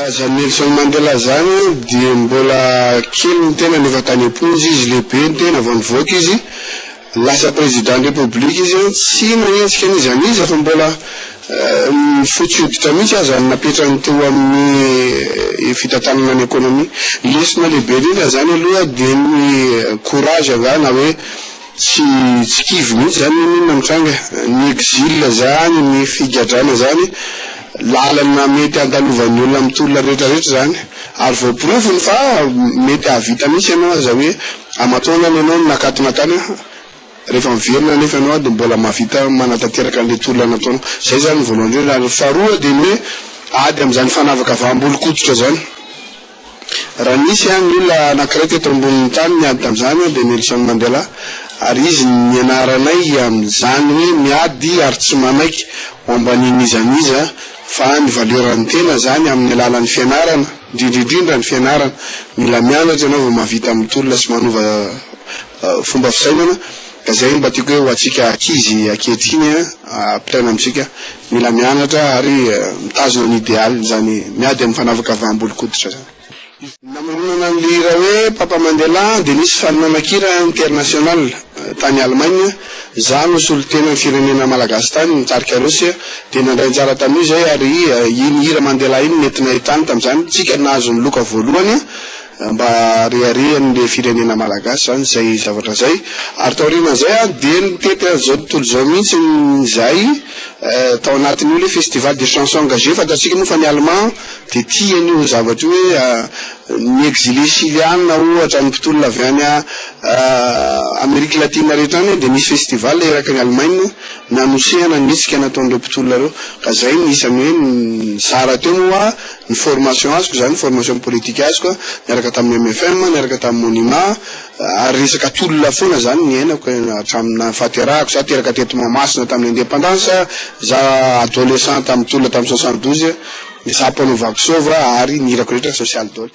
Zany Nelson Mandela zany dia mbola kely ny tenany efa tany am-ponja izy, lehibe ny tena vao nivoaka izy, lasa président ny république izy an, tsy nanenjika an'iza n'iza fa mbola ny fotsy hoditra mihitsy aza no napetrany teo amin'ny fitantanana ny économie. Ny lesona lehibe indrindra zany aloha dia ny courage angaha na hoe Tsy tsy kivy mihitsy zany n'inon'inona mitranga, ny exil zany, ny figadrana zany, lalana mety handalovan'ny olona amin'ny tolona rehetra rehetra zany, ary voaporofony fa mety hahavita mihitsy ianao aza hoe aman-taonany ianao no nakatona tany an, rehefa miverina anefa ianao dia mbola mahavita manatanteraka an'ilay tolona nataonao, zay zany ny voalohany indrindra, ary faharoa dia ny hoe ady amin'izany fanavakavaham-bolon-koditra zany. Raha nisy ny olona anankiray teto ambonin'ny tany niady tamin'izany dia Nelson Mandela ary izy no nianaranay amin'izany hoe miady ary tsy manaiky ho ambanian'iza n'iza fa ny valeur-n'ny tena izany amin'ny alalan'ny fianarana, indrindra indrindra ny fianarana, mila mianatra ianao vao mahavita mitolona sy manova fomba fisainana ka izay mba tiako hoe ho antsika ankizy ankehitriny ampitaina amintsika Mila mianatra ary mitazona ny idealy izany miady amin'ny fanavakavaham-bolon-koditra izany. Namoronana an'ilay hira hoe Papa Mandela dia nisy faninana-kira international tany Allemagne, izaho no solontenan'ny firenena malagasy tany, nitarika Rosia, dia nandray anjara tamin'io izay ary iny hira Mandela iny nentinay tany tamin'izany, tsika nahazo ny loka voalohany. Mba reharehan'le firenena malagasy zany zay zavatra zay, ary taorianan'izay an dia nitety an'izao tontolo izao mihitsy zay tao anatin'io le festival des chansons engagées, fantatsika moa fa ny allemand dia tia an'io zavatra io hoe ny exilé chiliana ohatra, ny mpitolona avy any Amerique latine rehetra any dia nisy festival eraky ny Allemagne nanosehana ny hetsika nataon'ireo mpitolona ireo, ka zay no isan'ny hoe nizara teo moa Ny formation azoko izany, formation politique azoko, niaraka tamin'ny mfm, niaraka tamin'ny Monima, ary resaka tolona foana izany ny niainako hatramin'ny fahaterahako, za teraka teto Mahamasina tamin'ny indépendance, za adolescent tamin'ny tolona tamin'ny 72, za mpanao vaky sôva ary ny hirako rehetra sosialy daholo.